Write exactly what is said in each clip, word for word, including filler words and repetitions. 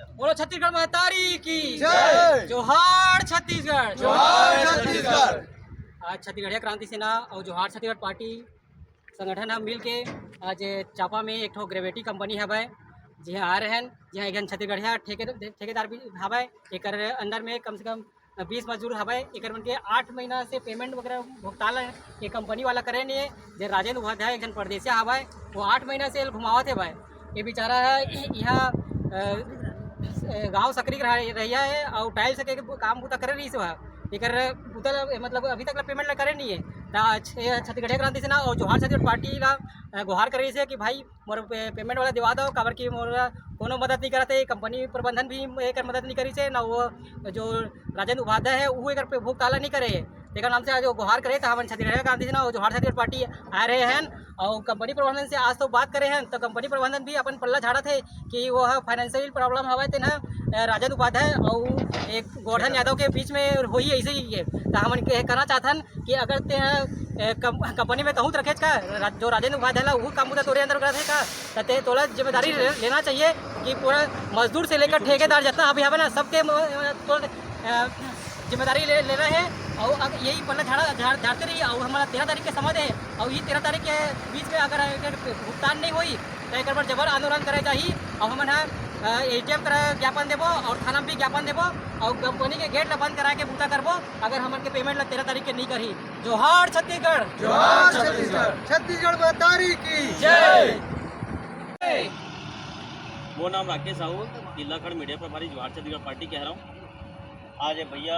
बोलो छत्तीसगढ़ महतारी की जय। जोहार छत्तीसगढ़। जोहार छत्तीसगढ़। आज छत्तीसगढ़िया क्रांति सेना और जोहार छत्तीसगढ़ पार्टी संगठन ह मिल के आज चांपा में एक ठो ग्रेविटी कंपनी हवय, जिहां आ रहे हैं, जिहां एक झन छत्तीसगढ़िया ठेके-, ठेकेदार भी हवय। एकर अंदर में कम से कम बीस मजदूर हवय। एकर मन के आठ महीना से पेमेंट वगैरह भुगतान ल ये कंपनी वाला करे नहीं है। जे राजेंद्र उपाध्याय एक झन परदेसिया हवय, वो आठ महीना से एल घुमावत हे भाई। ये बेचारा है यहाँ, अ, अ, गांव सकरी के रह-, रहिया है और टाइल्स के काम बूता करे रहिस हे। एकर बूता ल, मतलब अभी तक ला पेमेंट ला करे नहीं है। त छ-, छत्तीसगढ़िया क्रांति सेना और जोहार छत्तीसगढ़ पार्टी ला, अ, गुहार करे रहिस हे कि भाई मोर पे-, पेमेंट वाला दिवा दो, काबर कि मोर कोनो मदद नहीं करत है, कंपनी प्रबंधन भी एकर मदद नहीं करिस हे, ना वो जो राजेंद्र उपाध्याय है वो एकर पे भुगतान नहीं करे हे। तेकर नाम से आज वो गुहार करे, तो हमन छत्तीसगढ़ क्रांति सेना और जोहार छत्तीसगढ़ पार्टी आ रहे हैं और कंपनी प्रबंधन से आज तो बात करे हैं, तो कंपनी प्रबंधन भी अपन पल्ला झाड़त है कि वो फाइनेंशियल प्रॉब्लम हवय तेन ह, अ, राजेंद्र उपाध्याय और एक गोवर्धन यादव के बीच में होई ऐसे ही है। तो हमन के कहना चाहथन कि अगर ते ह, ए, कम-, कंपनी में तहूँ रखेच का, रा-, जो राजेंद्र उपाध्याय ला, वो काम बुता तोरे अंदर करत हे का, त ते तोला जिम्मेदारी ले-, लेना चाहिए कि पूरा मजदूर से लेकर ठेकेदार जितना अभी हवे ना, सबके म-, तो, अ, जिम्मेदारी ले, लेना है। और अब यही पल्ला झाड़ा, झाड़, झाड़ते रही और हमारा तेरह तारीख के समय दे, और ये तेरह तारीख के बीच में अगर, अगर भुगतान नहीं हुई, तो एक बार जबर आंदोलन करे जाही। और हमन ह, अ, एसडीएम करा ज्ञापन देबो और थाना में भी ज्ञापन देबो और कंपनी के गेट ला बंद करा के बूता करबो, अगर हमन के पेमेंट ला तेरह तारीख के नहीं करही। जोहार छत्तीसगढ़। जोहार छत्तीसगढ़। छत्तीसगढ़ महतारी की जय। मोर नाम राकेश साहू, जिला खंड मीडिया प्रभारी, जोहार छत्तीसगढ़ पार्टी के हरव। आज ये भैया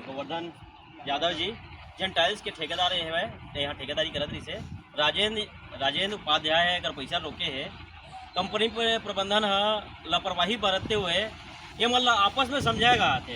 गोवर्धन यादव जी, जेन टाइल्स के ठेकेदार हवय, ते यहाँ ठेकेदारी करत रहिस हे, राजेंद्र, राजेंद्र उपाध्याय है, अगर पैसा रोके है, कंपनी पे प्रबंधन ह लापरवाही बरतते हुए ये मन ला आपस में समझाएगा आते,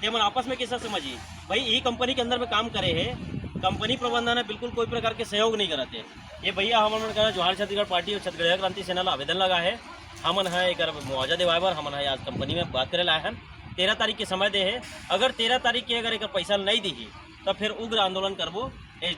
ये मन आपस में कैसा समझी? भाई, यही कंपनी के अंदर में काम करे है, कंपनी प्रबंधन है, बिल्कुल कोई प्रकार के सहयोग नहीं करते। ये भैया हमन मन करा जोहार छत्तीसगढ़ पार्टी और छत्तीसगढ़ क्रांति सेना ला आवेदन लगा है, हमन ह एकर मुआवजा दिवाए बर हमन ह आज कंपनी में बात करे ला आए हन। तेरह तारीख के समय दे हे, अगर तेरह तारीख के अगर एकर पैसा नहीं दिही, त फिर उग्र आंदोलन करबो।